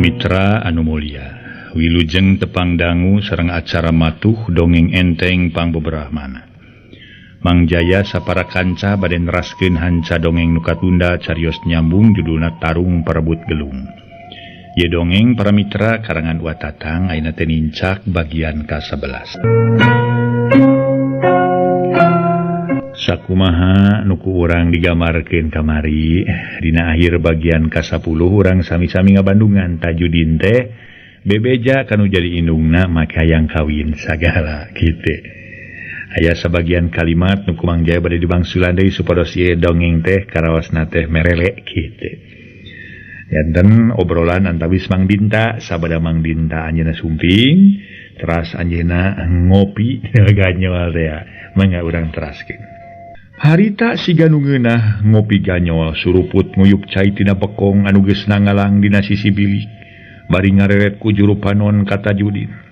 Mitra anu mulia, wilujeng tepang dangu sareng acara matuh dongeng enteng pangbeberahmana. Mang Jaya sapara kanca bade neraskeun hanca dongeng nu katunda carios nyambung judulna Tarung Parebut Gelung. Ye dongeng para mitra karangan Wa Tatang ayeuna teh nincak bagian ka-11. Sakumaha nu ku urang digambarkeun kamari dina akhir bagian ka-10 urang sami-sami ngabandungan Tajudin teh bebeja kanu jadi indungna make hayang kawin sagala kitu. Aya sabagian kalimat nu ku Mang Jaya bade dibangsulan deui supados ieu dongeng teh karaosna teh merele kitu. Janten obrolan antawis Mang Dinta sabada Mang Dinta anjeunna sumping teras anjeunna ngopi ganyol teh mangga urang teraskeun. Harita siga nu ngeunah ngopi ganyol suruput nguyup cai tina bekong anu geus nangalang dina sisi bilik bari ngareret ku juru panon ka Tajudin.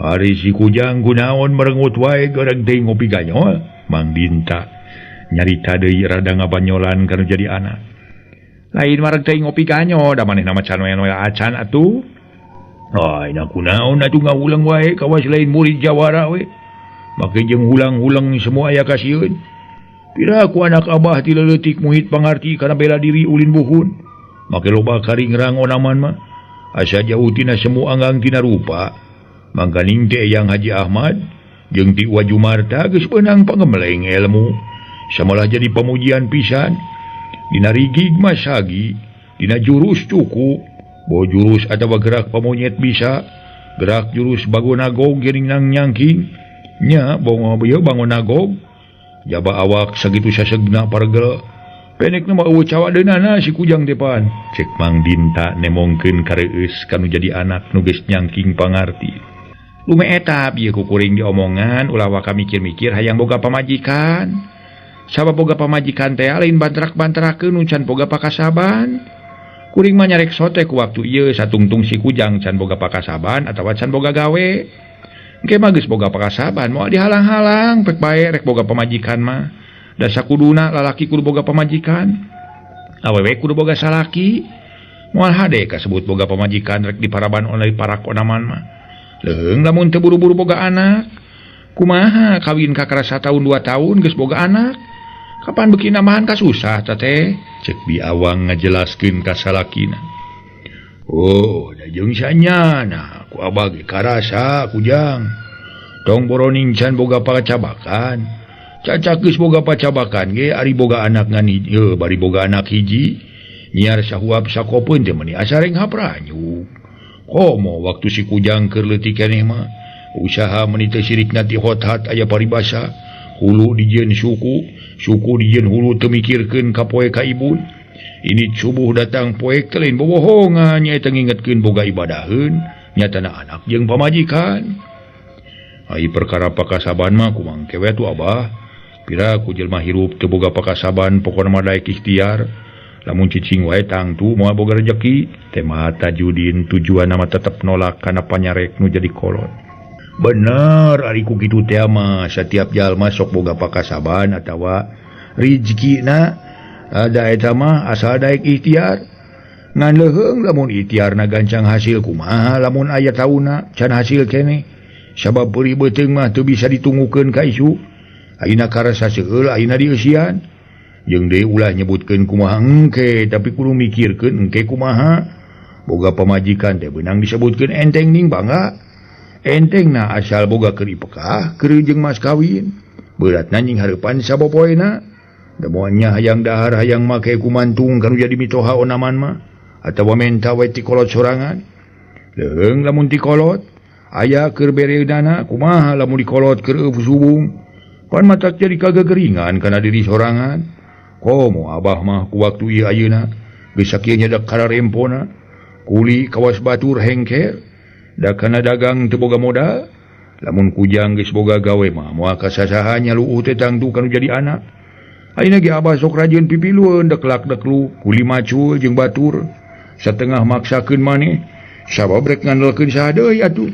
Ari si Kujang kunaon merengut wae goreng teh ngopi ganyol. Mang Dinta nyarita deui rada ngabanyolan kana jadi anak. Lain mareg teh ngopi ganyol da manehna mah can noel acan atuh. Ai na kunaon atuh ngawulang wae kawas lain murid jawara we. Make jeung hulang-hulang semua aya kasieun. Pira ku anak abah ti leutik muhit pangarti kana bela diri ulin buhun. Make loba karingrang onaman mah. Asa jauh tina semu anggang tina rupa. Mangkaning teh Eyang Haji Ahmad jeung ti Wa Jumarta geus beunang pangemleng ilmu. Samalah jadi pamujian pisan. Dina rigig mah sagi, dina jurus cukup. Bo jurus atawa gerak pamonyet bisa, gerak jurus bagonagog geuning nang nyangking. Nya bongo ieu bangonagog. Jaba awak sagitu sasegna pargel. Pendek mah eueuh cawadeunana si Kujang teh pan. Cek Mang Dinta nemongkeun kareueus kanu jadi anak nu geus nyangking pangarti. Lume eta bieu ku kuring diomongan ulah waka mikir-mikir hayang boga pamajikan. Sabab boga pamajikan teh lain bantrak-bantrakeun nu can boga pakasaban. Kuring mah nyarek sote ku waktu ieu satungtung si Kujang can boga pakasaban atawa can boga gawe. Engke mah geus boga pakasaban moal dihalang-halang pek bae rek boga pamajikan mah. Da sakuduna lalaki kudu boga pamajikan. Awewe kudu boga salaki. Moal hade kasebut boga pamajikan rek diparaban oleh parak onaman mah. Leung lamun teu buru-buru boga anak. Kumaha kawin kakara satahun 2 tahun geus boga anak. Kapan beuki nambahan kasusah ta teh? Cek Bi Awang ngajelaskeun ka salakina. Oh, da jeung sanyana ku abah ge karasa Kujang. Tong boroning can boga pacabakan. Cacak geus boga pacabakan ge ari boga anak ngan ieu bari boga anak hiji. Nyiar sahuap sakopeun teh meuni asa reng hapranyu. Komo waktu si Kujang keur leutik keneh mah usaha meuni teu sirikna ti hot-hat aya paribasa. Hulu dijieun suku, suku dijieun hulu teu mikirkeun ka poe ka ibun. Ini subuh datang poek teh lain bobohongan nyaeta ngingetkeun boga ibadaheun nyatana anak jeung pamajikan. Ai perkara pakasaban mah kumang kewe atuh abah. Pira ku jelema hirup teu boga pakasaban pokona mah daek ikhtiar. Lamun cicing wae tangtu moal boga rejeki. Teh mah Tajudin tujuanna mah tetep nolak kana panyarek nu jadi kolot. Bener ari ku kitu teh mah satiap jalma sok boga pakasaban atawa rizkina. Ada eta mah asal daek ikhtiar. Ngan leuheung lamun ikhtiarna gancang hasil kumaha lamun aya tauna can hasil keneh. Sabab peurih beuteung mah teu bisa ditungukeun ka isu. Ayeuna karasa seueul ayeuna dieusian. Jeung deui ulah nyebutkeun kumaha engke tapi kudu mikirkeun engke kumaha. Boga pamajikan teh beunang disebutkeun enteng ning bangga. Entengna asal boga keur ipekah keur jeung mas kawin. Beratna nying hareupan sapopoena. Demoanya hayang dahar hayang make kumantung kanu jadi mitoha onaman mah atawa menta we ti kolot sorangan. Leung lamun ti kolot aya keur bereudana kumaha lamun dikolot keur subung. Pan matak jadi kagegeringan kana diri sorangan. Komo abah mah ku waktu ieu ayeuna geus sakieu nyedak kararempona. Kuli kawas batur hengker da kana dagang teu boga modal. Lamun Kujang geus boga gawe mah moal kasasaha nyaluuh teh tangtu kanu jadi anak. Ayeuna ge abah sok rajin pipilueun deklak deklu kuli macul jeung batur satengah maksakeun maneh sabab rek ngandelkeun saha deui atuh.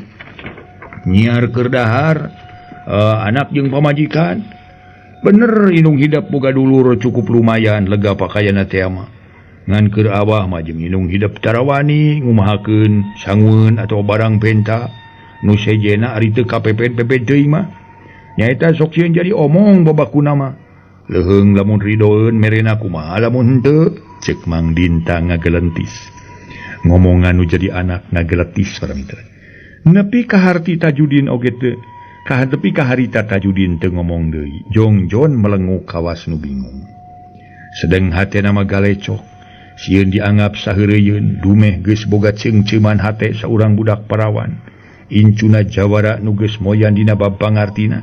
Nyiar keur dahar anak jeung pamajikan. Bener indung hidap boga dulur cukup lumayan lega pakaianna teh mah. Ngan keur Abah mah jeung indung hidep tarawani ngumahakeun sangueun atawa barang penta nu sejena ari teu kapepet-pepet teuing mah. Nyaeta sok sieun jadi omong babakuna mah. Leuheung lamun ridoeun merena kumaha lamun henteu cek Mang Dinta ngagelentis. Ngomongan nu jadi anak ngageletis para mitra. Nepi ka harti Tajudin oge teu kahatepi ka harita Tajudin teu ngomong deui. Jongjon melenguk kawas nu bingung. Sedeng hatena mah galecok. Sieun dianggap saheureuyun dumeh geus boga ceungceuman hate saurang budak parawan. Incuna jawara nu geus moyan dina bab pangartina.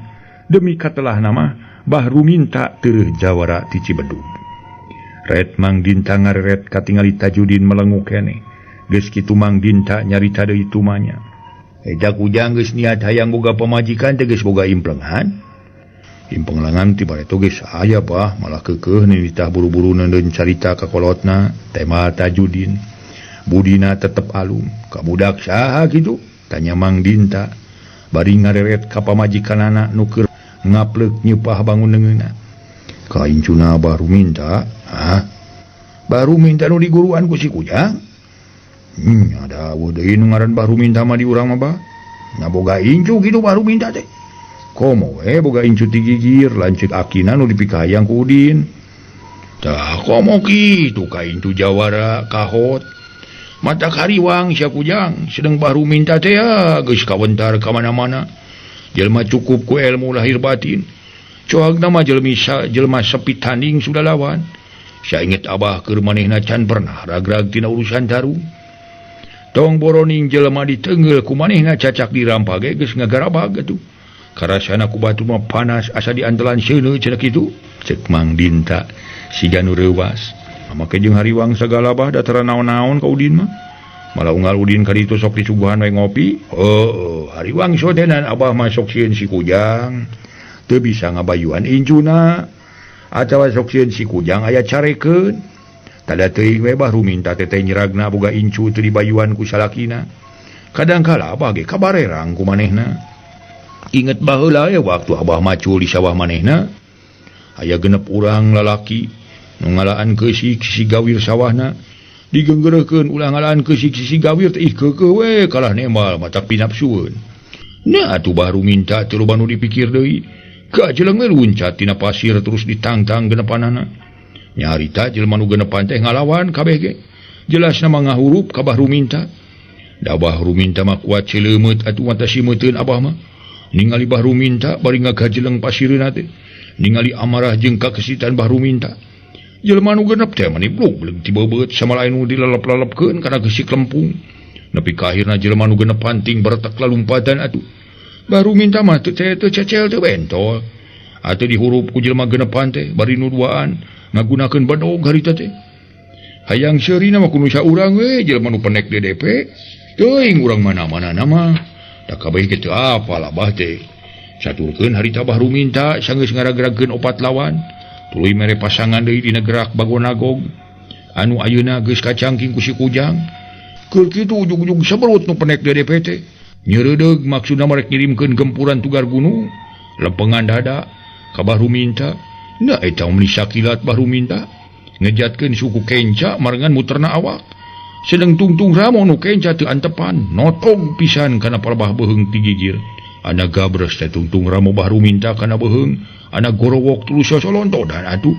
Demi katelah nama Bahru minta teureun jawara ti Cibedug. Ret Mang Dinta ngareret katingali Tajudin melenguk keneh. Geus kitu Mang Dinta nyarita deui tumanya. Eta kujang geus niat hayang boga pamajikan teh geus boga implengan. Impenglangan ti bareto geus aya bah malah keukeuh nitah buru-buru neundeun carita ka kolotna tema Tajudin. Budina tetep alum. Ka budak saha kitu? Tanya Mang Dinta. Bari ngareret ka pamajikanana nu keur ngapleuk nyeupah bangun neungeunna. Ka incuna baru minta, hah? Baru minta nu diguruan ku si Kujang? Ada eueuh deui nu ngaran baru minta mah di urang mah bah. Nya boga incu kitu baru minta teh. Komo we boga incu ti gigir lanceuk akina nu dipikahayang ku Udin. Tah komo kitu ka incu jawara kahot. Mata kariwang sia Kujang sedeng baru minta teh ya geus kawentar ka mana-mana. Jelema cukup ku ilmu lahir batin. Coagna mah jelema sepi tanding sudah lawan. Sainget Abah keur manehna can pernah ragrag tina urusan tarung. Tong boroning jelema ditenggel ku manehna cacak dirampage geus ngagarabag atuh. Karasana ku batu mah panas asa diantelan seuneu cenah kitu. Cek Mang Dinta siga nu reuwas. Make jeung hariwang sagala bah da tara naon-naon ka Udin mah. Malah unggal Udin ka ditu sok disuguhan we ngopi. Heueuh, hariwang sodenan Abah mah sok sieun si Kujang. Teu bisa ngabayuan incuna. Atawa sok sieun si Kujang aya carekeun. Tada teuing we Bah Ruminta teh nyeragna boga incu teu dibayuan ku salakina. Kadangkala Abah ge kabarerang ku manehna. Inget baheula waktu Abah macul di sawah manehna aya genep urang lalaki nu ngalaan keusik si gawir sawahna digenggeurekeun ulah ngalaan keusik si gawir teh ih keukeuh we kalah nembal matak pinapsueun. Nah atuh Bah Ruminta teu loba nu dipikir deui kajeleng we luncat tina pasir terus ditangtang genepanana. Nyarita jelema nu genepan teh ngalawan kabeh ge jelasna mah ngahurup ka Bah Ruminta. Da Bah Ruminta mah kuat cileumeut atuh mata simeuteun Abah mah. Ningali Bah Ruminta bari ngagajeleng pasireuna teh. Ningali amarah jeung kakesitan Bah Ruminta. Jelema nu genep teh mani blug ti beubeut sama lain nu dilalep-lalepkeun kana gesik lempung. Nepi ka akhirna jelema nu genep panting beretek lalumpatan atuh. Bah Ruminta mah teu cecel teu bentol. Atuh dihurup ku jelema genepan teh bari nu duaan ngagunakeun bedog harita teh. Hayang seurina mah kudu saurang we jelema nu penek DDP. Teuing urang mana-mana nama. Da kabeh ge teu apal Abah teh. Caturkeun harita Bah Ruminta sanggeus ngaragragkeun opat lawan. Tuluy mere pasangan deui dina gerak Bagonagog. Anu ayeuna geus kacangking ku si Kujang. Keur kitu ujug-ujug seberut nu penek DDP teh. Nyeureudeuh maksudna marek ngirimkeun gempuran tugar gunung. Lempengan dada ka Bah Ruminta. Nah eta meuni sakilat Bah Ruminta. Ngejatkeun suku kenca marengan muterna awak. Sedeng tungtung ramo nu kenca teu antepan, notog pisan kana palebah beuheung ti gigir. Ana gabres teh tungtung ramo Bah Ruminta kana beuheung, ana gorowok tulus sosolontodan atuh.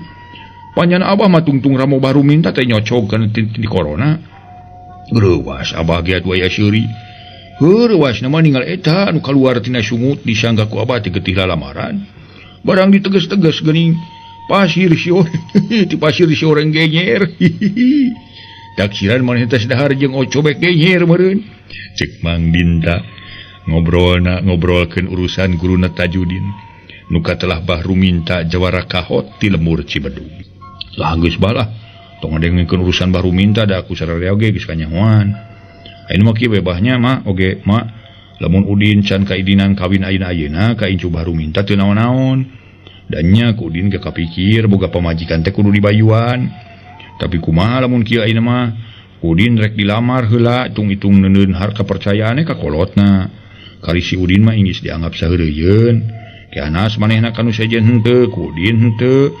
Panjana Abah mah tungtung ramo Bah Ruminta teh nyocog kana ti corona. Greuwas Abah ge atuh aya seuri. Heurewas na mah ninggal eta anu kaluar tina sungut disangka ku Abah teh getih lalamaran. Barang diteges-teges geuning pasir sior ti pasir sioreng genyer. Taksiran maneh teh dahar jeung ocobek genyer meureun. Cek Mang Dinta ngobrolna ngobrolkeun urusan guruna Tajudin. Nu katelah Bah Ruminta jawara kahot ti lemur Cibedug. Lah geus balah tong ngadengkeun urusan Bah Ruminta da aku sararea oge geus kanyahoan. Ayeuna mah kieu we bahnya mah oge mah lamun Udin can kaidinan kawin ayeuna-ayeuna ka incu Bah Ruminta teu naon-naon. Dan nya ku Udin ge kapikir boga pamajikan teh kudu dibayuan. Tapi kumaha lamun kieu ayeuna mah Udin rek dilamar heula hitung-hitung neundeun harta kepercayaane ka kolotna. Kari si Udin mah inggis dianggap saheureuyun. Kianas manehna kanu sejen henteu, ku Udin henteu.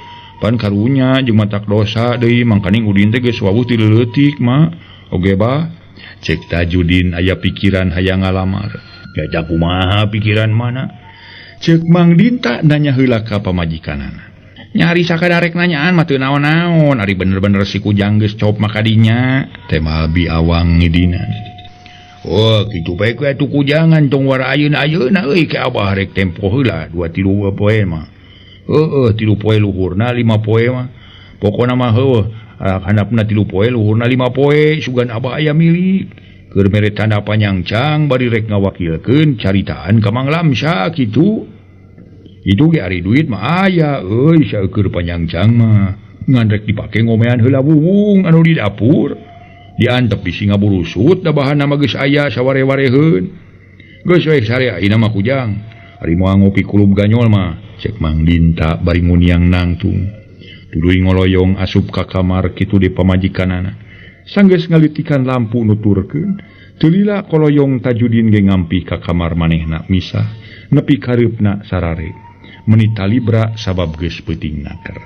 Pan karunya jeung matak dosa deui mangkaning Udin teh geus wawuh ti leutik mah. Oge bah. Cek Tajudin aya pikiran hayang ngalamar. Jajak kumaha pikiran mana? Cek Mang Dinta nanya heula ka pamajikanana. Nyari sakadarek nanyaan mah teu naon-naon, ari bener-bener si Kujang geus cop mah kadinya. Teh Malbi Awang ngidinan. Oh, kitu bae ku atuh Kujangan tong wara ayeuna-ayeuna euy ke abah rek tempo heula 2 3 poe mah. Heueuh 3 poe luhurna 5 poe mah. Pokona mah heueuh handapna 3 poe luhurna 5 poe sugan abah aya milik. Keur mere tanda panyangcang bari rek ngawakilkeun caritaan ka Mang Lamsa kitu. Itu ge ari duit mah aya euy saeukur panyangcang mah ngan rek dipake ngomean heula wuwung anu di dapur diantep bisi ngaburusut da bahanna mah geus aya saware-wareheun geus we sare ayeuna mah Kujang ari moal ngopi kulub ganyol mah cek Mang Dinta bari nguniang nangtung tuluy ngoloyong asup ka kamar kitu di pamajikanana sanggeus ngalitikan lampu nuturkeun teu lila koloyong Tajudin ge ngampi ka kamar manehna misah nepi kareupna sarare meni talibra sabab geus peuting naker.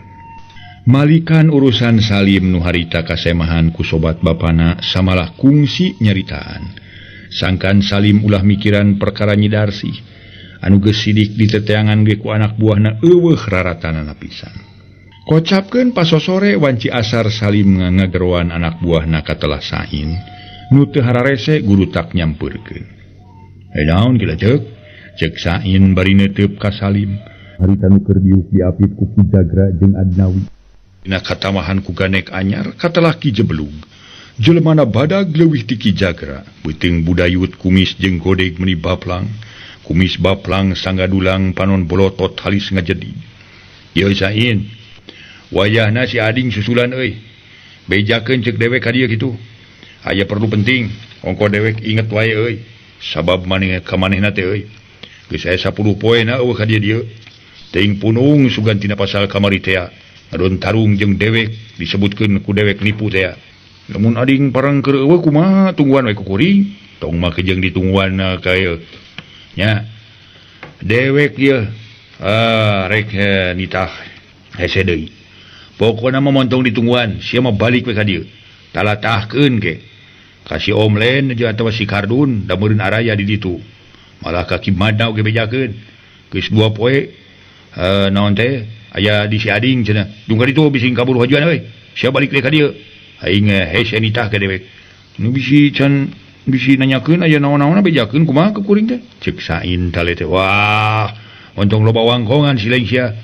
Malikan urusan Salim nu harita kasemahan ku sobat bapana samalah kungsi nyaritaan. Sangkan Salim ulah mikiran perkara Nyi Darsih anu geus sidik diteteangan ge ku anak buahna eueuh raratanana pisan. Kocapkeun pasosore wanci asar Salim ngageroan anak buahna katelah Sain nu teu hararese guru tak nyampeurkeun. "Eh naon gila ceuk?" Cek Sain bari neuteup ka Salim. Harita nu keur diuk diapit ku Ki Jagra jeung Adnawi. Dina katamahan ku ganek anyar katelah Ki Jeblug. Jelemana badag leuwih ti Ki Jagra, beuteung budayut kumis jeung godeg meuni baplang. Kumis baplang sanggadulang panon bolotot halis ngajedi. "Ieu Sain, wayahna si ading susulan euy. Bejakeun ceuk dewek ka dieu kitu. Aya perlu penting, ongko dewek inget wae euy. Sabab maneh ka manehna teh euy. Geus aya 10 poe na eueuh ka dieu dieu. Teuing punung sugan tina pasal kamari tea. Ngadon tarung jeung dewek disebutkeun ku dewek nipu tea. Lamun ading parang keur eueuh kumaha tungguan we ku kuring. Tong make jeung ditungguan ka ieu. Nya. Dewek ieu rek nitah hese deui. Pokona mah montong ditungguan, sia mah balik we ka dieu. Talatahkeun ke. Ka si Omlen jeung atawa si Kardun da meureun araya di ditu. Malah ka Ki Madna oge bejakeun. Geus 2 poe naon teh aya di si ading cenah. Dung ka ditu bisi kabur hajuan euy. Sia balik deui ka dieu. Aing hese nitah ka dewek. Nu bisi can bisi nanyakeun aya naon-naonna bejakeun kumaha ka kuring teh. Ceuk Sain tale teh. Wah, ontong loba wangkongan si lain sia.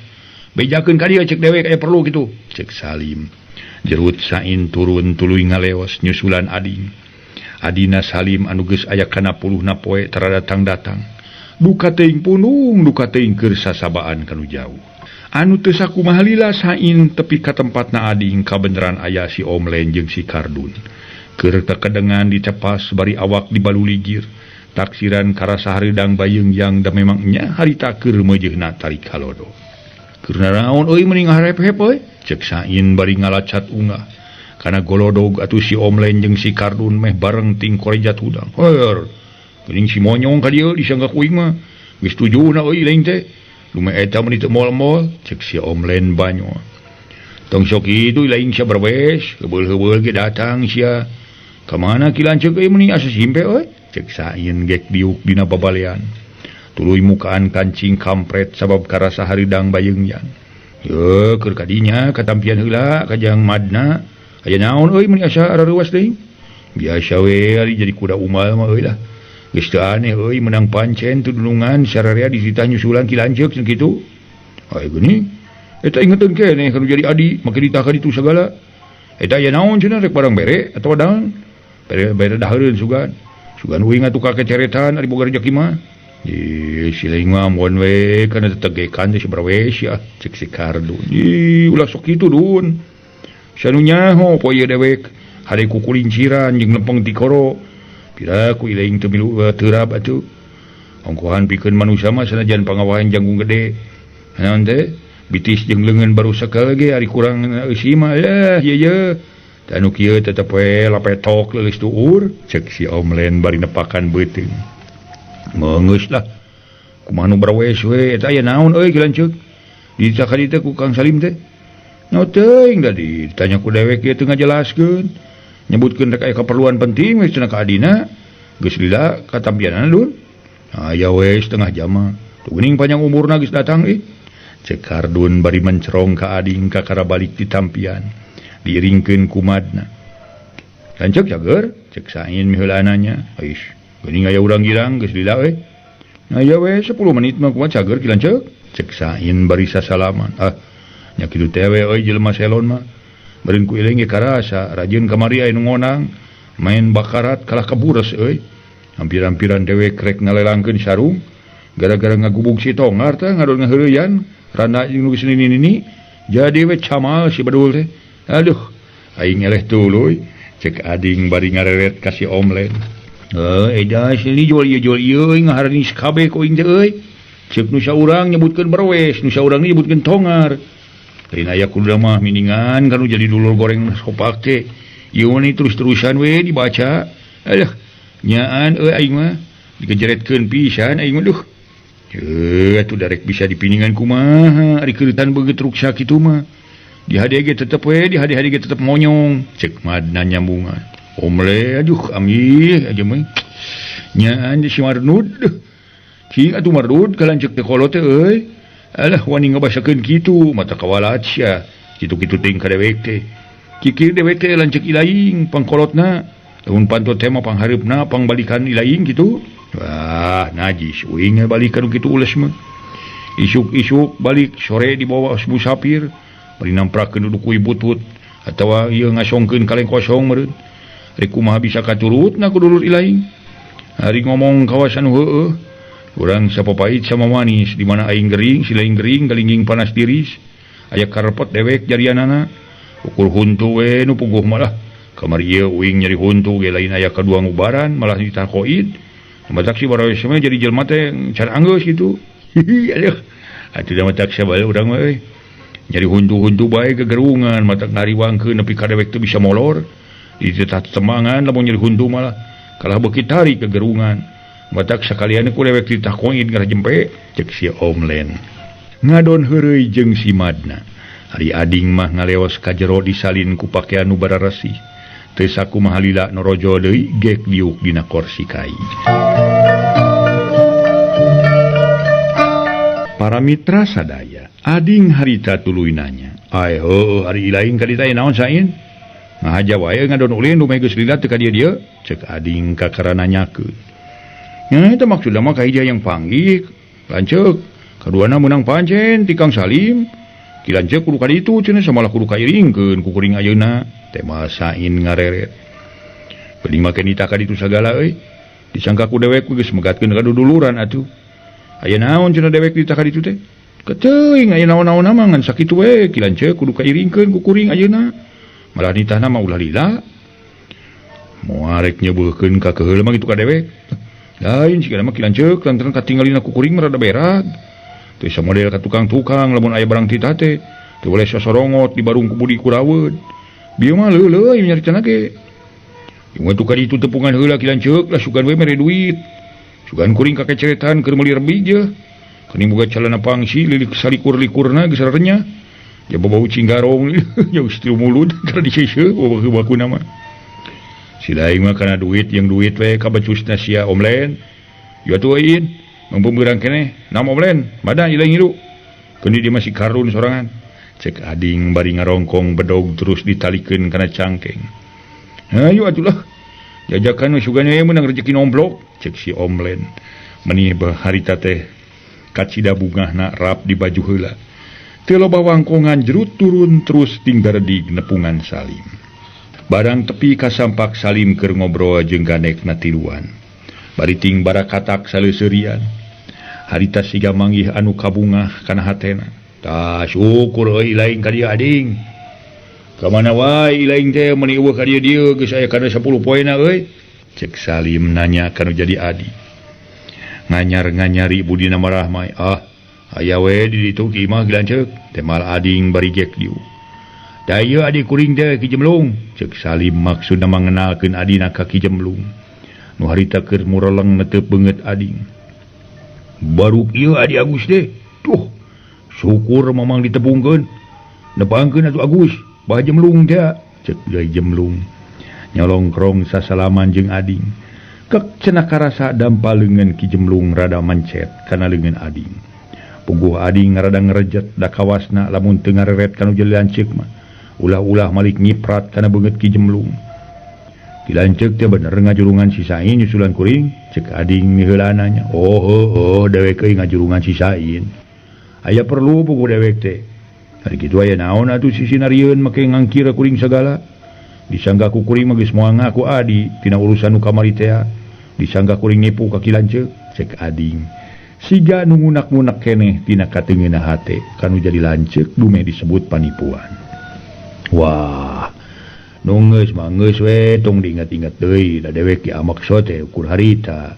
Bejakeun ka dieu cek dewek aya perlu kitu. Cek Salim. Jerut Sain turun tuluy ngaleos nyusulan ading. Adina Salim anu geus aya kana puluhna poe tara datang-datang. Duka teuing punung, duka teuing keur sasabaan kanu jauh. Anu teu sakumaha lila Sain tepi ka tempatna ading kabeneran aya si Omlen jeung si Kardun. Keur tekedengan dicepas bari awak dibaluligir. Taksiran karasa hareudang bayeungyang da memang nya harita keur meujeuhna tarik halodo. Keur naraon euy mending harep-hep euy, cek Sain bari ngalacat ungah. Kana golodog atuh si Omlen jeung si Kardun meh bareng ting korejat hudang. Heur. Geuning si monyong ka dieu disangka ku aing mah. Geus tujuna euy lain teh. Lumeh eta mun teu mol-mol, cek si Omlen banyo. Tong sok kitu lain sia berbes, heubeul-heubeul ge datang sia. Ka mana ki lanceuk euy meuni asa simpe euy? Cek Sain gek diuk dina babalean. Tuluy mukaan kancing kampret sabab karasa hareudang bayeungyan. Ye keur kadinya katampian heula kajang Madna. Aya naon euy meuni asa arareuwas deui? Biasa we ari jadi kuda umal mah euy lah. Geus teu aneh euy menang pancen tudulungan sararea dititah nyusulan ki lanceuk cenah kitu. Hae geuning. Eta ingeteun keneh kanu jadi adi make ditah ka ditu sagala. Eta aya naon cenah rek barang bere atawa daun. Bere dahareun sugan. Sugan uing atuh kakeceretan ari boga rejeki mah. Ih, si lain mah mun we kana tetegekan teh si berwes ya cek si Kardun. Ih, ulah sok kitu dun. Sanu nyaho poe ieu dewek hade ku kulinciran jeung lempeng tikoro. Pira ku ileung teu milu teurap atuh. Ongkohan pikeun manusia mah sanajan pangawahan janggung gede. Naon teh? Bitis jeung leungeun baru sakal ge ari kurang eusi mah eh ye ye. Tah nu kieu tetep we lapetok leuleus tuur cek si Omlen bari nepakan beuteung. Meungeus lah. Kumaha nu berwes we eta aya naon euy ki lanceuk? Ditah ka ditu ku Kang Salim teh. No teuing da ditanya ku dewek ieu teu ngajelaskeun. Nyebutkeun rek aya kaperluan penting we cenah ka adina. Geus lila katampianana Dun. Aya we setengah jam mah. Tuh geuning panjang umurna geus datang ih. Cek Kardun bari mencerong ka ading kakara balik di tampian. Diiringkeun ku Madna. Lanceuk cager, cek Sain miheulananya. Aish, geuning aya urang girang geus lila we. Aya we 10 menit mah kumaha cager ki lanceuk. Cek Sain bari sasalaman. Ah, nya kitu teh we euy jelema selon mah. Beureun ku iling ge karasa rajin kamari aya nu ngonang main bakarat kalah kabures euy. Hampir-hampiran dewek rek ngalelangkeun sarung gara-gara ngagubug si tongar teh ngadon ngaheureuyan randa jeung nu geus nini-nini jadi we camal si bedul teh. Aduh, aing eleh tuluy. Cek ading bari ngareret ka si Omlen. Edah sini jual ieu ngaharani kabeh ku aing teh euy. Cek nu saurang nyebutkeun berwes, nu saurang nyebutkeun tongar. Lain aya kudu mah miningan kanu jadi dulur goreng sopak teh. Ieu mah terus-terusan we dibaca. Aduh, nyaan euy aing mah dikejeretkeun pisan aing mah duh. Atuh darek bisa dipiningan kumaha ari keuretan beungeut ruksa kitu mah. Di hade ge tetep we, di hade-hade ge tetep monyong. Cek Madna nyambungan. Omle aduh amih aja mah. Nyaan si Marnud. Cing atuh Marnud kalanceuk teh kolot teh euy. Alah wani ngabasakeun kitu mata kawalat sia. Kitu-kitu teuing ka dewek teh. Kikir dewek teh lanceuk ilaing pangkolotna. Lamun pantot teh mah panghareupna pangbalikan ilaing kitu. Wah, najis uing balikan kitu ules mah. Isuk-isuk balik sore dibawa musafir. Bari namprakeun duduk ku ibutut atawa ieu ngasongkeun kaleng kosong meureun. Rek kumaha bisa katurutna ku dulur ilaing. Ari ngomong kawasan heueuh. Urang sapapait sama manis di mana aing gering, si laing gering galingging panas tiris. Aya karepot dewek jarianana. Ukur huntu we nu puguh malah. Kamari ieu uing nyeri huntu ge lain aya kadua ngubaran malah ditakoid. Matak si baroes mah jadi jelema teh can anggeus kitu. Hihi aduh. Atuh da matak sabal urang mah euy. Nyeri huntu-huntu bae gegerungan matak ngariwangkeun nepi ka dewek teu bisa molor. Dititah temangan lamun nyeri huntu malah kalah beuki tarik gegerungan. Matak sakalian ku dewek ditakoid ngarah jempe cek si Omlen. Ngadon heureuy jeung si Madna. Ari ading mah ngaleos ka jero disalin ku pakean nu bararesih. Teu sakumaha lila norojo deui gek diuk dina korsi kai. Para mitra sadaya, ading harita tuluy nanya. Ai heueuh ari ilaing ka ditu naon Sain? Ngahaja wae ngadon ulin dumeh geus lila teu ka dieu-dieu, cek ading kakara nanyakeun. Nya eta maksudna mah ka hiji hayang panggih, lanceuk. Kaduana meunang pancen ti Kang Salim. Ki lanceuk kudu ka ditu cenah samalah kudu kairingkeun ku kuring ayeuna. Teh mah Sain ngareret. Beuning make nita ka ditu sagala euy. Disangka ku dewek geus megatkeun ka duduluran atuh. Aya naon cenah dewek ditah ka ditu teh? Keteuing aya naon-naon mah ngan sakitu we ki lanceuk kudu kairingkeun ku kuring ayeuna. Malah nitahna mah ulah lila. Moal rek nyeubeurkeun ka keheul mah kitu ka dewek. Lain sigana mah ki lanceuk lantaran katinggalina ku kuring mah rada berat. Teu samodel ka tukang-tukang lamun aya barang titah teh teu boleh sosorongot di barung ku budi kuraweun. Bieu mah leuleui nyaritana ge. Ieu tukang ditu tepungan heula ki lanceuk lah sugan we mere duit. Sugan kuring kakeceretan keur meuli rebi je. Kening boga calana pangsi lilik salikur-likurna geus renyah. Ja bau cinggarong jauh tilu mulut keur diseuseuh baku-bakuna mah. Si laing mah kana duit jeung duit we kabecusna sia Omlen. Ieu atuh euy mampeurang keneh nam Omlen badan ieu ngilu. Keuni dia masih karun sorangan. Cek ading bari ngarongkong bedog terus ditalikeun kana cangkeng. Hayu atulah. Jajakan we sugan we meunang rejeki nomplok cek si Omlen. Meuni harita teh kacida bungahna rap di baju heula. Teu loba wangkongan jerut turun terus tinggaredig nepungan Salim. Barang tepi kasampak Salim keur ngobrol jeung ganekna tiluan. Bari ting barakatak saleuseurian. Harita siga manggih anu kabungah kana hatena. Tah syukur euy lain ka dieu ading. Ka mana wae ilaing teh meuni eueuh ka dieu-dieu geus aya kana 10 poena euy. Cek Salim nanya kanu jadi adi. Nganyar-nganyari budina marahmai. Ah, aya we di ditu ki imah lanceuk. Teh mal ading bari gek dieu. Da ieu adi kuring teh Ki Jemlung. Cek Salim maksudna mangenalkeun adina ka Ki Jemlung. Nu harita keur mureleng netep beungeut ading. Baru ieu adi Agus teh. Tuh, syukur mamang ditepungkeun. Nepangkeun atuh Agus, bah jemlung teh. Cek deui jemlung. Nyolongkrong sasalaman jeung ading. Kek cenah karasa dampa leungeun Ki Jemlung rada mencet kana leungeun ading. Puguh ading rada ngerejet da kawasna lamun teu ngareret kanu jadi lanceuk mah. Ulah-ulah malik nyiprat kana beungeut Ki Jemlung. Ki lanceuk teh bener ngajurungan si Sain nyusulan kuring, cek ading miheulana nya. Oh heuh dewek euy ngajurungan si Sain. Aya perlu puguh dewek teh. Ari kitu aya naon atuh sisi narieun make ngangkir kuring sagala. Disangka ku kuring mah geus moal ngaku adi tina urusan nu kamari teh. Disangka kuring nipu ka Ki Lanceuk, cek ading. Siga nu ngunak-ngunak keneh tina kateungeunah hate kanu jadi lanceuk dumeh disebut panipuan. Wah, nu geus mah geus we tong diingat-ingat deui da dewek ki amak teh ukur harita.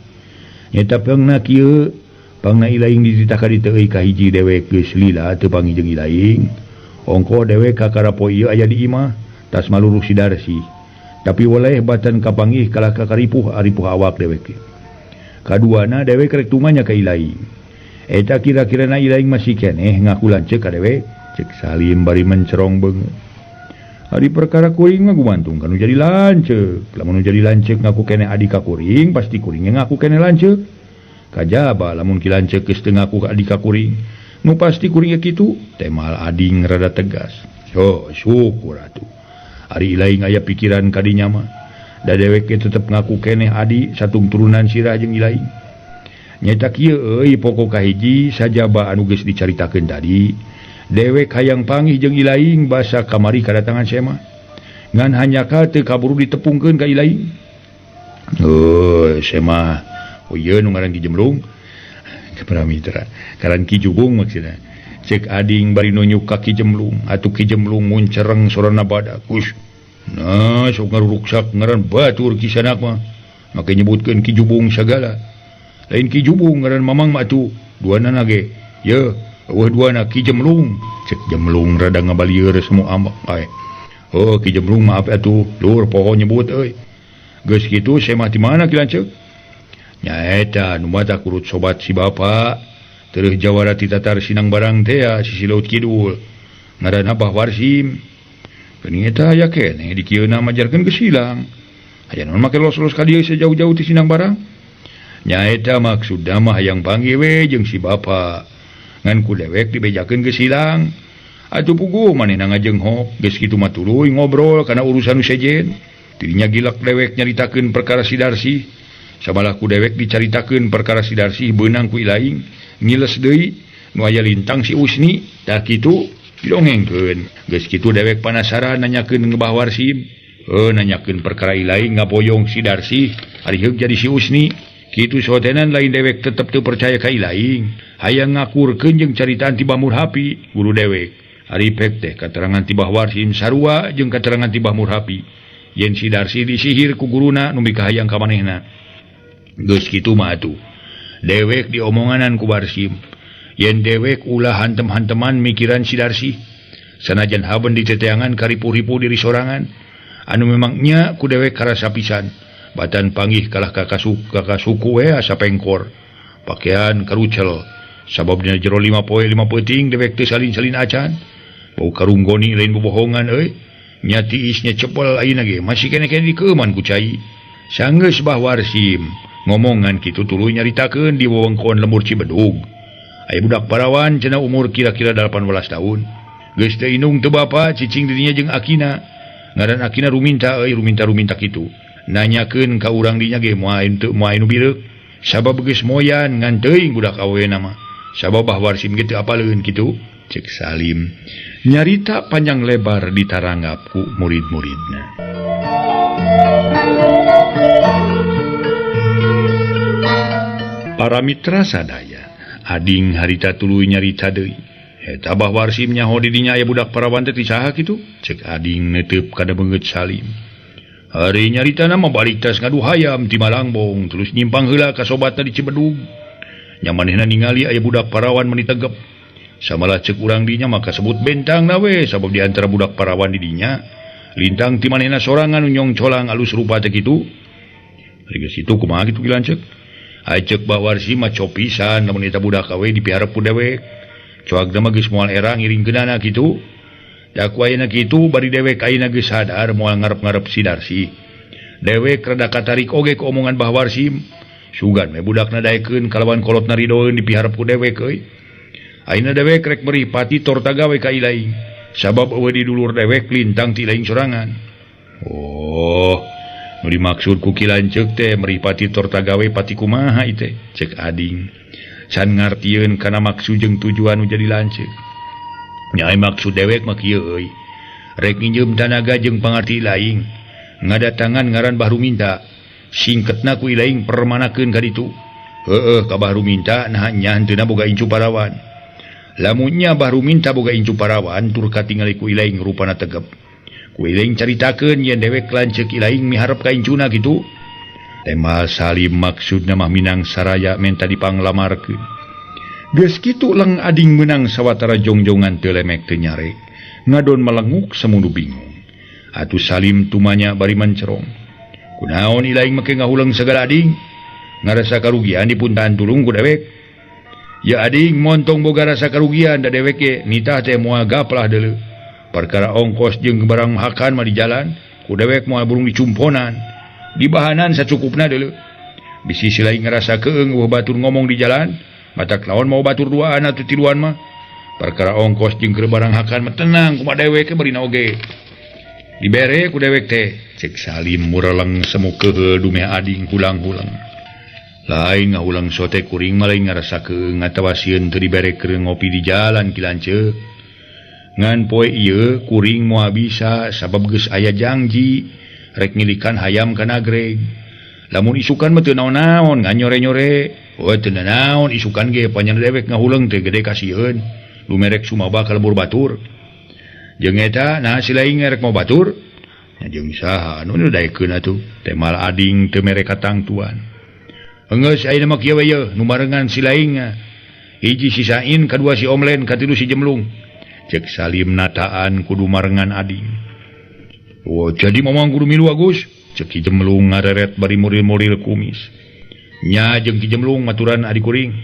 Nyata pangna kieu, pangna ilaing dititah ka ditu euy kahiji dewek geus lila teu panggih jeung ilaing. Ongko dewek kakara poe ieu aya di imah, tas maluruk si Darsi. Tapi waleh batan kapanggih kalah ka karipuh aripuh awak dewek. Kaduana dewek rek tumanya ka ilaing. Eta kira-kirana ilaing masih keneh ngaku lanceuk ka dewek, cek Salim bari mencerong beungeut. Ari perkara kuring mah gumantung kanu jadi lanceuk. Lamun jadi lanceuk ngaku keneh adi ka kuring, pasti kuringnya ngaku keneh lanceuk. Kajaba lamun ki lanceuk geus teu ngaku ka adi ka kuring, nu pasti kuringnya kitu, temal ading rada tegas. Oh, syukur atuh. Ari ilaing aya pikiran ka dinya mah. Da dewek ge tetep ngaku keneh adi satung turunan sirah jeung ilaing. Nyata kieu euy pokok kahiji sajaba anu geus dicaritakeun tadi. Dewek hayang panggih jeung ilaing basa kamari kadatangan sema. Ngan hanyaka teu kaburu ditepungkeun ka ilaing. Heuh, sema. Oh ieu nu ngaran Ki Jemlung. Para mitra, ngaran Ki Jubung maksudna. Cek ading bari nunjuk ka Ki Jemlung, atuh Ki Jemlung muncereng sorana badak. Ush. Nah, sok ngaruruksak ngaran batur kisanak mah. Make nyebutkeun Ki Jubung sagala. Lain Ki Jubung ngaran mamang mah atuh, duanana ge. Yeuh, eueuh duana Ki Jemlung. Cek Jemlung rada ngabalieur semua ambek ae. Oh, Ki Jemlung maaf atuh, lur poho nyebut euy. Geus kitu saya mah di mana Ki Lanceuk? Nyaeta nu mata kurut sobat si bapa. Tereuh jawara ti tatar sinang barang teh sisi laut kidul. Ngaranna Bah Warsim. Geuning eta aya keneh di kieu na majarkeun geus hilang. Aya naon make los-los ka dieu sejauh-jauh ti sinang barang? Nyaeta maksudna mah hayang panggih we jeung si bapa. Ngan ku dewek dibejakeun geus hilang. Atuh puguh manehna ngajenghok, geus kitu mah tuluy ngobrol kana urusan nu sejen. Tidinya gilak dewek nyaritakeun perkara si Darsi. Samalah ku dewek dicaritakeun perkara si Darsi beunang ku ilaing, ngiles deui nu aya lintang si Usni, tah kitu didongengkeun. Geus kitu dewek panasaran nanyakeun Bah Warsim. Nanyakeun perkara ilaing ngaboyong si Darsi, ari heug jadi si Usni. Kitu sotenan lain dewek tetep teu percaya ka ilaing. Hayang ngakurkeun jeung caritaan ti Bah Murhapi, guru dewek. Ari pek teh katerangan ti Bah Warsim sarua jeung katerangan ti Bah Murhapi. Yen si Darsi disihir ku guruna nu mikahayang ka manehna. Geus kitu mah atuh. Dewek diomonganan ku Warsim. Yen dewek ulah hantem-hanteman mikiran si Darsi. Sanajan haben diteteangan karipu-ripu diri sorangan. Anu memangnya ku dewek karasa pisan. Batan panggih kalah kakasuku we asa pengkor. Pakaian karucel. Sabab dina jero 5 poe 5 peuting dewek teu salin-salin acan. Bau karunggoni lain bobohongan euy. Nya tiisnya cepel ayeuna ge masih kene-kene dikeuman ku cai. Sanggeus Bah Warsim ngomongan kitu tuluy nyaritakeun di wewengkon lembur Cibedug. Aya budak parawan cenah umur kira-kira 18 tahun. Geus teu indung teu bapa cicing dirinya jeung akina. Ngaran akina ruminta euy ruminta-ruminta kitu. Nanyakeun ka urang dinya ge moal teu moal nu bireuk. Sabab geus moyan ngan teuing budak awena mah. Sabab Bah Warsim ge teu apaleun kitu. Cek Salim nyarita panjang lebar ditaranggap ku murid-muridna. Para mitra sadaya, ading harita tuluy nyarita deui. Eta Bah Warsim nyaho di dinya aya budak parawan teh ti saha kitu? Cek ading neuteub kana beungeut Salim. Ari nyaritana mah balik tas ngadu hayam ti Malangbong, terus nyimpang heula ka sobatna di Cibedug. Nya manehna ningali aya budak parawan meuni tegep. Samalah cek urang dinya maka sebut bentang na we, sabab di antara budak parawan di dinya lintang ti manehna sorangan nu nyong colang alus rupa teh kitu. Ari geus kitu kumaha kitu ki lanceuk? Ai cek Bah Warsim mah copisan lamun eta budak awe dipiharep ku dewek. Coagna mah geus moal era ngiringkeunana kitu. Da ku ayeuna kitu bari dewek ayeuna geus sadar moal ngarep-ngarep si Darsi. Dewek rada katarik oge ku omongan Bah Warsim. Sugan we budakna daekeun kalawan kolotna ridoeun dipiharep ku dewek euy. Ayeuna dewek rek meri pati torta gawe ka Ilaing. Sabab eueuh di dulur dewek lintang ti Ilaing sorangan. Oh, nu dimaksud ku Ki Lanceuk teh meri pati torta gawe pati kumaha ieu teh? Cek ading. Can ngartieun kana maksud jeung tujuan nu jadi lanceuk. Nya maksud dewek mah kieu euy. Rek nginjeum tanaga jeung pangarti Ilaing. Ngadatangan ngaran Bah Ruminta. Singketna ku Ilaing permanakeun ka ditu. Heueuh ka Bah Ruminta naha nya henteuna boga incu parawan. Lamunnya Bah Ruminta boga incu parawan tur katingali ku Ilaing rupana tegep. Ku Ilaing caritakeun yen dewek lanceuk Ilaing miharep ka incuna kitu. Tema Salim maksudna mah minang saraya menta dipanglamarkeun. Geus kitu leng ading meunang sawatara jongjongan teu lemek teu nyarek. Ngadon melenguk samunu bingung. Atuh Salim tumanya bari mencerong. Kunaon Ilaing make ngahuleng sagala ading? Ngarasa karugian dipuntahan tulung ku dewek. Ya ading montong boga rasa karugian da dewek ge nitah teh moal gaplah deuleu. Perkara ongkos jeung barang mahakan mah di jalan, ku dewek moal burung dicumponan. Dibahanan sacukupna deuleu. Bisi si lain ngarasa keung eueuh batur ngomong di jalan, matak lawan mau batur duaan atuh tiluan mah. Perkara ongkos jeung keur barang hakan mah tenang kumaha dewek ge barina oge. Dibere ku dewek teh, cek Salim mureleng semu keheul dumeh ading hulang-hulang. Lain ngahulang sote kuring mah lain ngarasa keung atawa sieun teu dibere keur ngopi di jalan Ki Lanceuk. Ngan poe ieu kuring moal bisa sabab geus aya jangji rek ngilikan hayam ka nagreg. Lamun isukan mah teu naon-naon ngan nyore-nyore. Oh teu naon isukan ge panjang dewek ngahuleung teh gede kasieun. Lumerek sumaba ka lembur batur. Jeung eta nah si lain rek mau batur. Nya jeung saha anu nu daekeun atuh. Temal ading teu mere katangtuan. Enggeus ayeuna mah kieu we yeuh nu barengan si lain. Hiji si Sain, kadua si Omlen, katilu si Jemlung. Cek Salim nataan kudu marengan ading. Oh, jadi mamang kudu milu Agus. Cek Ki Jemlung ngareret bari muril-muril kumis. Nya jeung Ki Jemlung maturan adi kuring.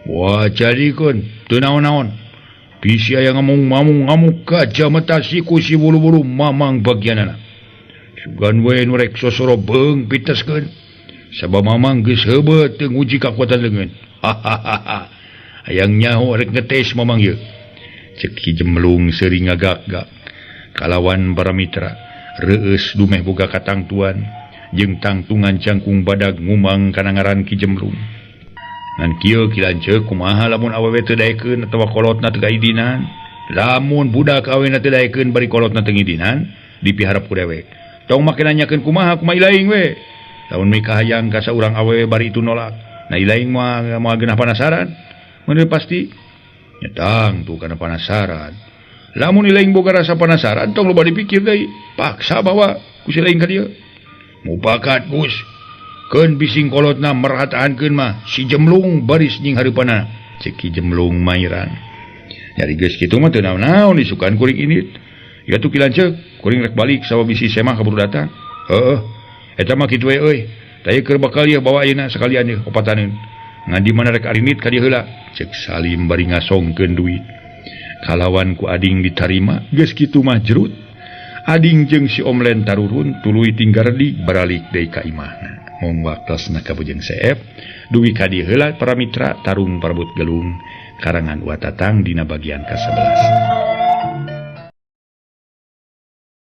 Wah, jadikeun teu naon-naon. Bisi aya ngomong mamung ngamuk gajah mata siku si bulu-bulu mamang bagianana. Sugan we nu rek sosoro beung piteskeun. Sabab mamang geus heubeut teu nguji kakuatan leungeun. Hahaha. Hayang nyaho rek ngetes mamang ieu. Cek Ki Jemlung seuri ngagak-gak. Kalawan para mitra reueus dumeh boga katangtuan jeung tangtungan jangkung badag ngumang kana ngaran Ki Jemlung. Ngan kieu Ki Lanceuk kumaha lamun awewe teu daekeun atawa kolotna teu kaidinan? Lamun budak awena teu daekeun bari kolotna teu ngidinan, dipiharep ku dewek. Tong make nanyakeun kumaha kumaha Ilaing we. Lamun mikahayang ka saurang awewe bari itu nolak. Nah Ilaing moal moal geunah panasaran. Mun pasti nya tangtu kana panasaran. Lamun Ilaing boga rasa panasaran tong loba dipikir deui. Paksa bawa ku si Ilaing ka dieu. Mupakat Gus. Keun bising kolotna merhataankeun mah si Jemlung baris nying hareupanna. Cek Ki Jemlung mairan. Nyari geus kitu mah teu naon-naon isukan kuring indit. Ya tuh Ki Lanceuk, kuring rek balik sabab bisi semah kaburu datang. Heueuh. Eta mah kitu we euy. Tah ieu keur bakal ieu bawa ayeuna sakalian ieu opataneun. Ngan di mana rek arindit ka dieu heula. Cek Salim bari ngasongkeun duit. Kalawan ku ading ditarima, geus kitu mah jerut. Ading jeung si Omlen tarurun tuluy tinggal redik baralik deui ka imahna. Mong waktosna ka Bujeng Seep dugi ka dieu heula para mitra tarung parebut gelung karangan Wa Tatang dina bagian ka-11.